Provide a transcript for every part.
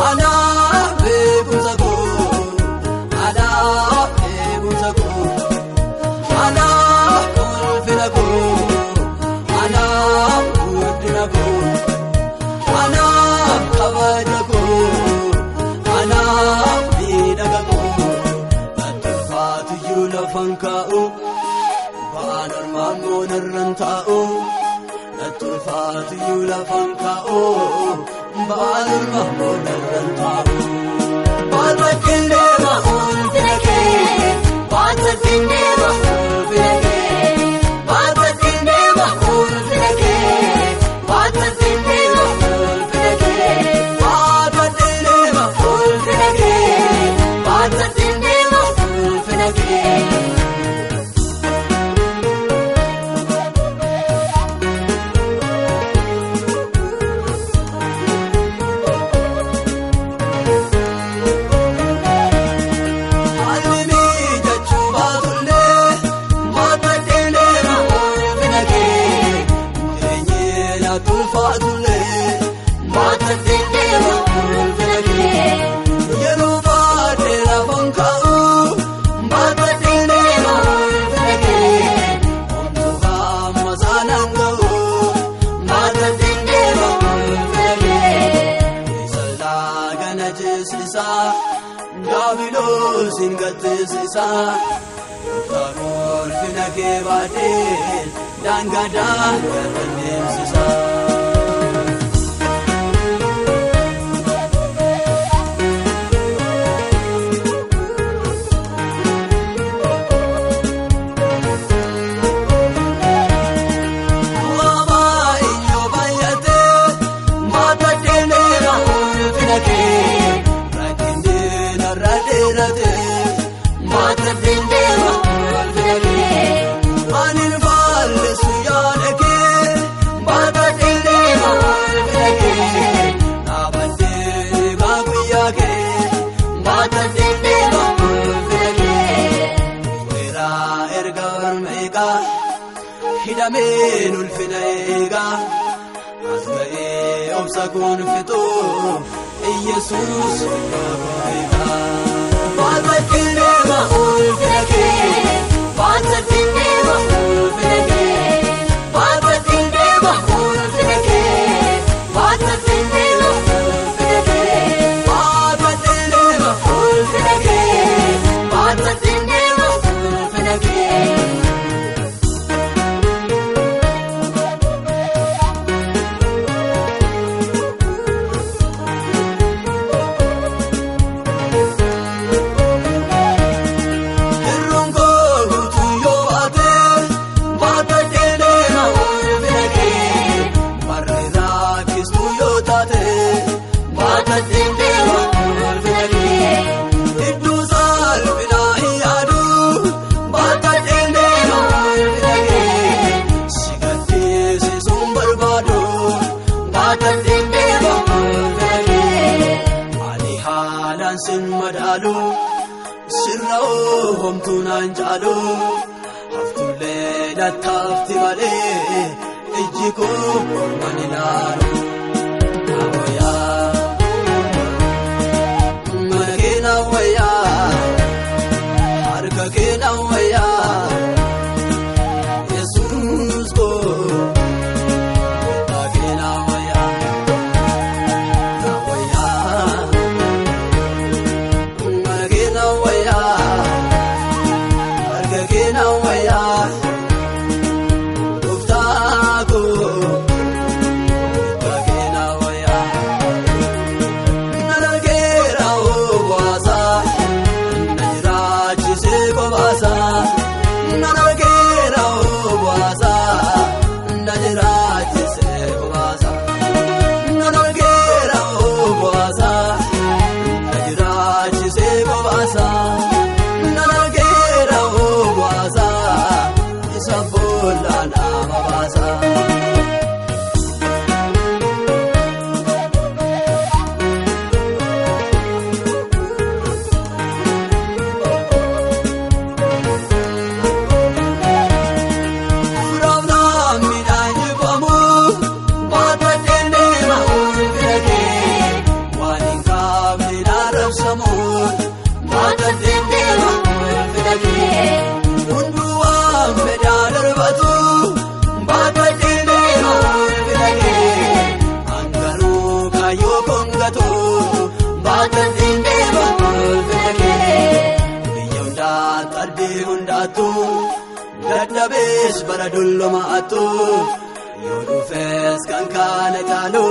Anaaf beekumsa koo, anaaf eegumsa koo, anaaf ulfina koo, anaaf guddina koo, anaaf kabaja koo, anaaf miidhaga koo. Natti ulfaatuyyuu lafan kaa'u, ba'aan ormaa immoo narran taa'u. Natti ulfaatuyyuu lafan kaa'u, ba'aan ormaa immoo narran taa'u. Baatadheen deema ulfina kee, baatadheen deema ulfina kee, baatadheen deema ulfina kee, baatadheen deema ulfina kee, baatadheen deema ulfina kee, baatadheen deema ulfina kee. Haalli mijachuu baatullee baatadheen deema ulfina kee, jireenyi natti ulfaatullee baatadheen deema ulfina kee. Yeroo baadhee lafan kaa'u baatadheen deema ulfina kee, homtuu hamma saanaan ga'u baatadheen deema ulfina kee. Isallaa gana jeesisaa daabiloosiin gateessisaa ulfina kee baadhee daangaa daangaa deemsisaa. Waabaa iyyoo baay'atee baatadheen deema ulfina kee, rakkinni narra dheeratee baatadheen deema ulfina kee. Ani faalleessu yaada kee baatadheen deema ulfina kee, dhaabbattee eegaa guyyaa kee baatadheen deema ulfina kee. Weeraa erga barmeeqaa hidhameen ulfina eegaa, as ga'ee obsa kun fixuu Iyesuus beekaa. Baatadheen deema ulfina kee, baatadheen deema ulfina kee, baatadheen deema ulfina kee, baatadheen deema ulfina kee, baatadheen deema ulfina kee, baatadheen deema ulfina kee. Irruun koo guutuu yoo baate baatadheen deema ulfina kee, barri rakkistuu yoo taate baatadheen deema ulfina kee. Iddoo salphinaa hin yaadu baatadheen deema ulfina kee, si gaddisiisuun barbaadu baatadheen deema ulfina kee. Ani haalaan sin madaalu, sirra homtuu naan caalu, haftullee nattaafti malee ijji koo morman ilaalu. Awwayaa mana kee na wayyaa, harka kee na wayyaa, Yesuus koo gooftaa kee na wayyaa, na wayyaa. Mana kee na wayyaa, harka kee na wayyaa, gooftaa koo gooftaa. Xinnattu dadhabees bara dullumaattu yoo dhufees kan kaana caalu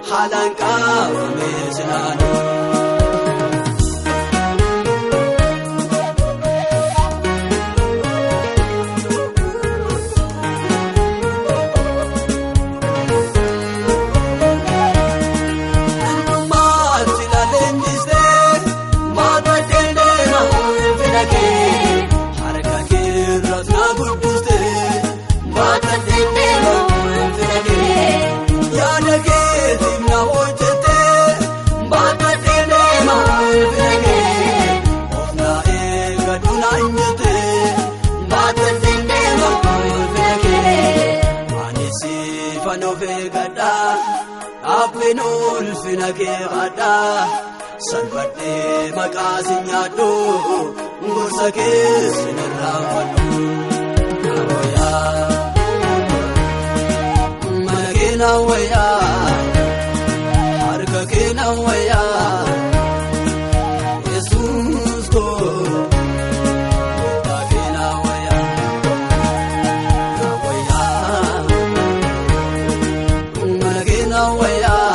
haalaan qabamee sinaanu. Ulfina kee addaa salphadhee maqaa si nyaadhu gorsa keessa irraanfadhu. Mana kee na wayyaa harka kee na wayyaa Yesuus koo gooftaa kee na wayyaa na wayyaa mana kee na wayyaa.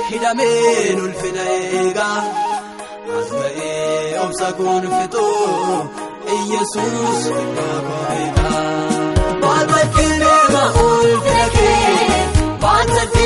Hidhameen ulfina eegaa as ga'ee obsa kun fixuu Yesuus iddoo koo beekaa. Baata kenneema ulfina kee baata.